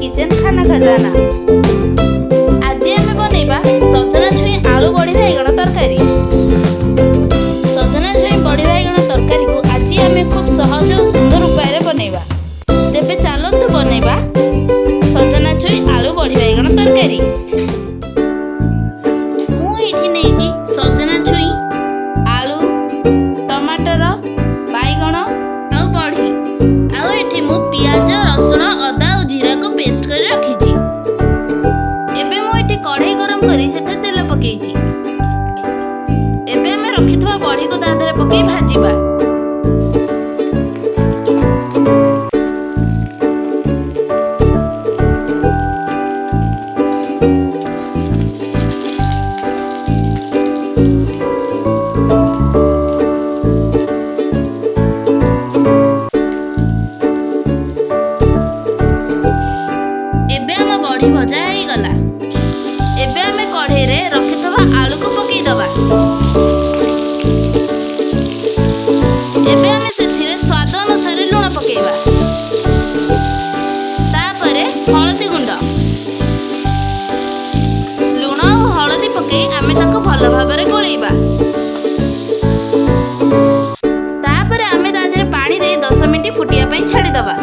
Kitchen ଖାନା ଖଜାନା। ଆଜି ଆମେ ବନେଇବା ସଜନା ଛୁଇଁ ଆଳୁ ବଢ଼ି ବାଇଗଣ ତରକାରୀ। ସଜନା ଛୁଇଁ ବଢ଼ି ବାଇଗଣ ତରକାରୀକୁ ଆଜି ଆମେ ଖୁବ୍ ସହଜ ଓ ସୁନ୍ଦର ଉପାୟରେ ବନେଇବା। ତେବେ ଚାଲନ୍ତୁ ବନେଇବା ସଜନା ଛୁଇଁ ଆଳୁ ବଢ଼ି ବାଇଗଣ ତରକାରୀ। ମୁଁ ଏଇଠି ନେଇଛି ସଜନା ଛୁଇଁ, ଆଳୁ, ଟମାଟର, ବାଇଗଣ ଆଉ ବଢ଼ି। ଆଉ ଏଠି ମୁଁ ପିଆଜ, ରସୁଣ, ଅଦା ଆଉ ଜିରାକୁ ପେଷ୍ଟ କରି ରଖିଛି। ଏବେ ମୁଁ ଏଠି କଢ଼େଇ ଗରମ କରି ସେଥିରେ ତେଲ ପକେଇଛି। ଏବେ ଆମେ ରଖିଥିବା ବଢ଼ିକୁ ତା ଦେହରେ ପକେଇ ଭାଜିବା। ଏବେ ଆମ ବଢ଼ି ଭଜା ହେଇଗଲା। ଏବେ ଆମେ କଢ଼େଇରେ ରଖିଥିବା ଆଳୁକୁ ପକେଇଦବା। ଏବେ ଆମେ ସେଥିରେ ସ୍ୱାଦ ଅନୁସାରେ ଲୁଣ ପକେଇବା, ତାପରେ ହଳଦୀ ଗୁଣ୍ଡ। ଲୁଣ ଆଉ ହଳଦୀ ପକେଇ ଆମେ ତାକୁ ଭଲ ଭାବରେ ଗୋଳେଇବା। ତାପରେ ଆମେ ତା ଦେହରେ ପାଣି ଦେଇ 10 ମିନିଟ୍ ଫୁଟିବା ପାଇଁ ଛାଡ଼ିଦବା।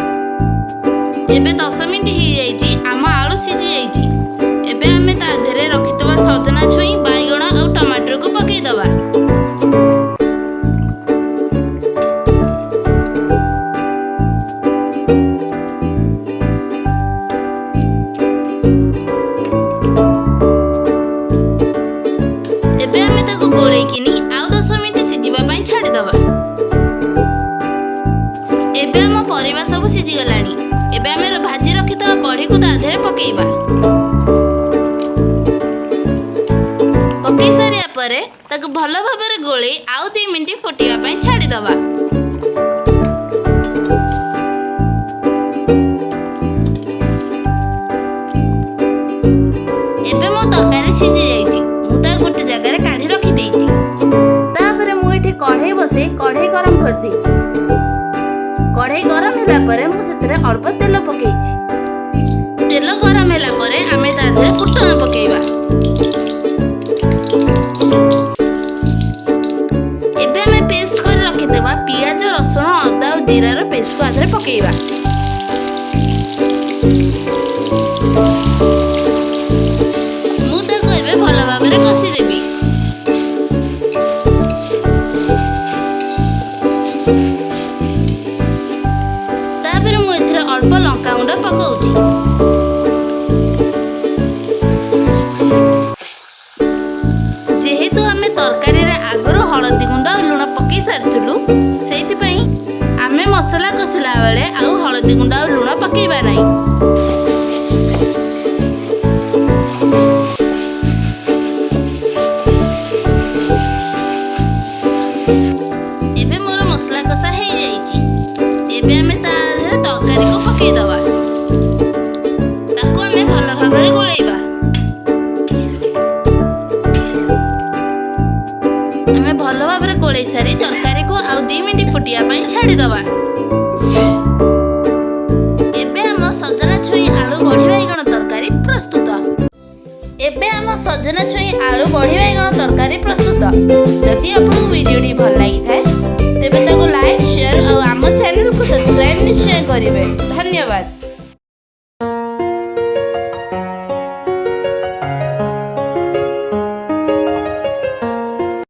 ଏବେ 10 ମିନିଟ୍ ହେଇଯାଇଛି, ଆମ ଆଳୁ ସିଝି ଯାଇଛି। ଏବେ ଆମେ ତା ଦେହରେ ରଖିଥିବା ସଜନା ଛୁଇଁ, ବାଇଗଣ ଆଉ ଟମାଟରକୁ ପକେଇଦବା। ଏବେ ଆମେ ତାକୁ ଗୋଳେଇକିନି ଆଉ 10 ମିନିଟ୍ ସିଝିବା ପାଇଁ ଛାଡ଼ିଦବା। ଏବେ ଆମ ପରିବା ସବୁ ସିଝିଗଲାଣି। ଏବେ ଆମେ ଭାଜି ରଖିଥିବା ବଢ଼ିକୁ ତା ଦେହରେ ପକେଇବା। ପକେଇ ସାରିବା ପରେ ତାକୁ ଭଲ ଭାବରେ ଗୋଳେଇ ଆଉ 2 ମିନିଟ୍ ଫୁଟିବା ପାଇଁ ଛାଡ଼ିଦବା। ଏବେ ମୋ ତରକାରୀ ସିଝି ଯାଇଛି। ମୁଁ ତାକୁ ଗୋଟେ ଜାଗାରେ କାଢ଼ି ରଖିଦେଇଛି। ତାପରେ ମୁଁ ଏଠି କଢ଼େଇ ବସେଇ କଢ଼େଇ ଗରମ କରିଦେଇଛି। କଢ଼େଇ ଗରମ ହେଲା ପରେ ମୁଁ ସେଥିରେ ଅଳ୍ପ ତେଲ ପକେଇଛି। ତେଲ ଗରମ ହେଲା ପରେ ଆମେ ତା ଦେହରେ ଫୁଟଣ ପକେଇବା। ଏବେ ଆମେ ପେଷ୍ଟ କରି ରଖିଥିବା ପିଆଜ, ରସୁଣ, ଅଦା ଆଉ ଜିରାର ପେଷ୍ଟକୁ ଆ ଦେହରେ ପକେଇବା। ମୁଁ ତାକୁ ଏବେ ଭଲ ଭାବରେ କଷିଦେବି। ତାପରେ ମୁଁ ଏଥିରେ ଅଳ୍ପ ଲଙ୍କାଗୁଣ୍ଡ ପକାଉଛି। ଯେହେତୁ ଆମେ ତରକାରୀରେ ଆଗରୁ ହଳଦୀ ଗୁଣ୍ଡ ଆଉ ଲୁଣ ପକେଇ ସାରିଥିଲୁ, ସେଇଥିପାଇଁ ଆମେ ମସଲା କଷିଲା ବେଳେ ଆଉ ହଳଦୀ ଗୁଣ୍ଡ ଆଉ ଲୁଣ ପକେଇବା ନାହିଁ। ଏବେ ମୋର ମସଲା କଷା ହେଇଯାଇଛି। ଏବେ ଆମେ ତା ଦେହରେ ତରକାରୀକୁ ପକେଇଦବା। ତାକୁ ଆମେ ଭଲ ଭାବରେ ଗୋଳେଇବା। ଆମେ ଭଲ ଭାବରେ ଗୋଳେଇ ସାରି ତରକାରୀକୁ ଆଉ 2 ମିନିଟ୍ ଫୁଟିବା ପାଇଁ ଛାଡ଼ିଦବା। ଏବେ ଆମ ସଜନା ଛୁଇଁ ଆଳୁ ବଢ଼ି ବାଇଗଣ ତରକାରୀ ପ୍ରସ୍ତୁତ। ଏବେ ଆମ ସଜନା ଛୁଇଁ ଆଳୁ ବଢ଼ି ବାଇଗଣ ତରକାରୀ ପ୍ରସ୍ତୁତ। ଯଦି ଆପଣଙ୍କୁ ଭିଡ଼ିଓଟି ଭଲ ଲାଗିଥାଏ, ତେବେ ତାକୁ ଲାଇକ୍, ସେୟାର ଆଉ ଆମ ଚ୍ୟାନେଲକୁ ସବସ୍କ୍ରାଇବ୍ ନିଶ୍ଚୟ କରିବେ। ଧନ୍ୟବାଦ।